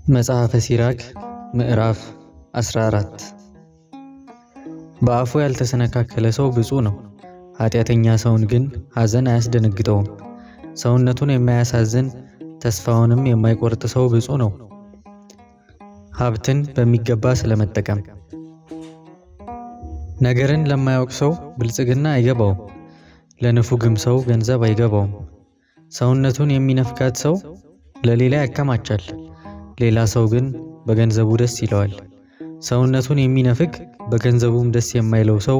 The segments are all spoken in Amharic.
መጽሐፈ ሲራክ ምዕራፍ 14። በአፉ ያልተሰነካከለ ሰው ብፁዕ ነው፣ ኃጢአተኛ ሰውን ግን ሐዘን አያስደነግጠውም። ሰውነቱን የማያሳዝን ተስፋውንም የማይቆርጥ ሰው ብፁዕ ነው። ሀብትን በሚገባ ስለመጠቀም። ነገርን ለማያውቅ ሰው ብልጽግና አይገባውም፣ ለንፉግም ሰው ገንዘብ አይገባውም። ሰውነቱን የሚነፍጋት ሰው ለሌላ ያከማቻል፣ ሌላ ሰው ግን በገንዘቡ ደስ ይለዋል። ሰውነቱን የሚነፍግ በገንዘቡም ደስ የማይለው ሰው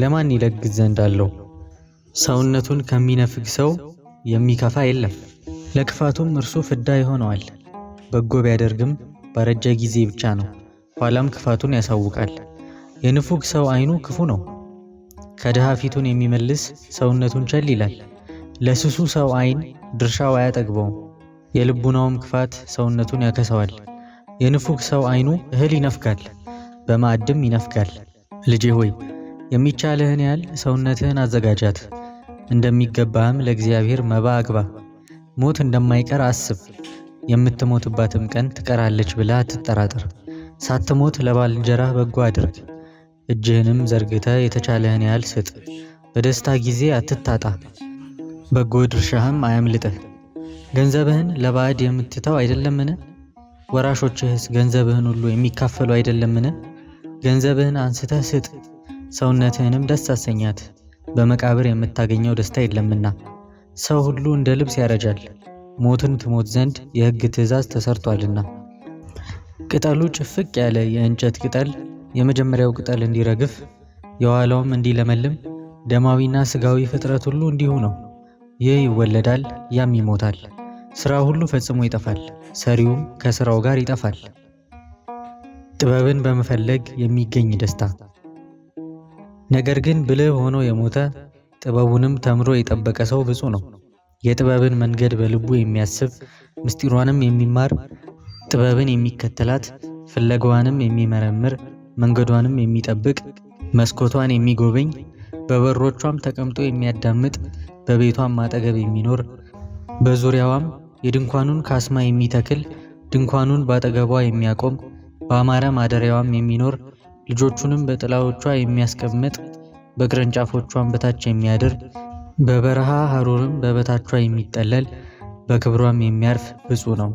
ለማን ይለግስ ዘንድ አለው? ሰውነቱን ከሚነፍግ ሰው የሚከፋ የለም፣ ለክፋቱም እርሱ ፍዳ ይሆነዋል። በጎ ቢያደርግም ባረጀ ጊዜ ብቻ ነው፣ ኋላም ክፋቱን ያሳውቃል። የንፉግ ሰው ዓይኑ ክፉ ነው። ከድሃ ፊቱን የሚመልስ ሰውነቱን ቸል ይላል። ለስሱ ሰው ዓይን ድርሻው አያጠግበውም፣ የልቡናውም ክፋት ሰውነቱን ያከሰዋል። የንፉግ ሰው ዓይኑ እህል ይነፍጋል፣ በማዕድም ይነፍጋል። ልጄ ሆይ፣ የሚቻልህን ያህል ሰውነትህን አዘጋጃት፣ እንደሚገባህም ለእግዚአብሔር መባ አግባ። ሞት እንደማይቀር አስብ፣ የምትሞትባትም ቀን ትቀራለች ብለህ አትጠራጠር። ሳትሞት ለባልንጀራህ በጎ አድርግ፣ እጅህንም ዘርግተህ የተቻለህን ያህል ስጥ። በደስታ ጊዜ አትታጣ፣ በጎ ድርሻህም አያምልጥህ። ገንዘብህን ለባዕድ የምትተው አይደለምን? ወራሾችህስ ገንዘብህን ሁሉ የሚካፈሉ አይደለምን? ገንዘብህን አንስተህ ስጥ፣ ሰውነትህንም ደስ አሰኛት፣ በመቃብር የምታገኘው ደስታ የለምና። ሰው ሁሉ እንደ ልብስ ያረጃል፣ ሞትን ትሞት ዘንድ የሕግ ትእዛዝ ተሰርቷልና። ቅጠሉ ጭፍቅ ያለ የእንጨት ቅጠል የመጀመሪያው ቅጠል እንዲረግፍ የኋላውም እንዲለመልም ደማዊና ሥጋዊ ፍጥረት ሁሉ እንዲሁ ነው። ይህ ይወለዳል፣ ያም ይሞታል። ሥራ ሁሉ ፈጽሞ ይጠፋል፣ ሰሪውም ከሥራው ጋር ይጠፋል። ጥበብን በመፈለግ የሚገኝ ደስታ። ነገር ግን ብልህ ሆኖ የሞተ ጥበቡንም ተምሮ የጠበቀ ሰው ብፁዕ ነው። የጥበብን መንገድ በልቡ የሚያስብ፣ ምስጢሯንም የሚማር፣ ጥበብን የሚከተላት፣ ፍለጋዋንም የሚመረምር፣ መንገዷንም የሚጠብቅ፣ መስኮቷን የሚጎበኝ፣ በበሮቿም ተቀምጦ የሚያዳምጥ፣ በቤቷም አጠገብ የሚኖር፣ በዙሪያዋም የድንኳኑን ካስማ የሚተክል፣ ድንኳኑን ባጠገቧ የሚያቆም፣ በአማረ ማደሪያዋም የሚኖር፣ ልጆቹንም በጥላዎቿ የሚያስቀምጥ፣ በቅርንጫፎቿም በታች የሚያድር፣ በበረሃ ሐሩርም በበታቿ የሚጠለል፣ በክብሯም የሚያርፍ ብፁዕ ነው።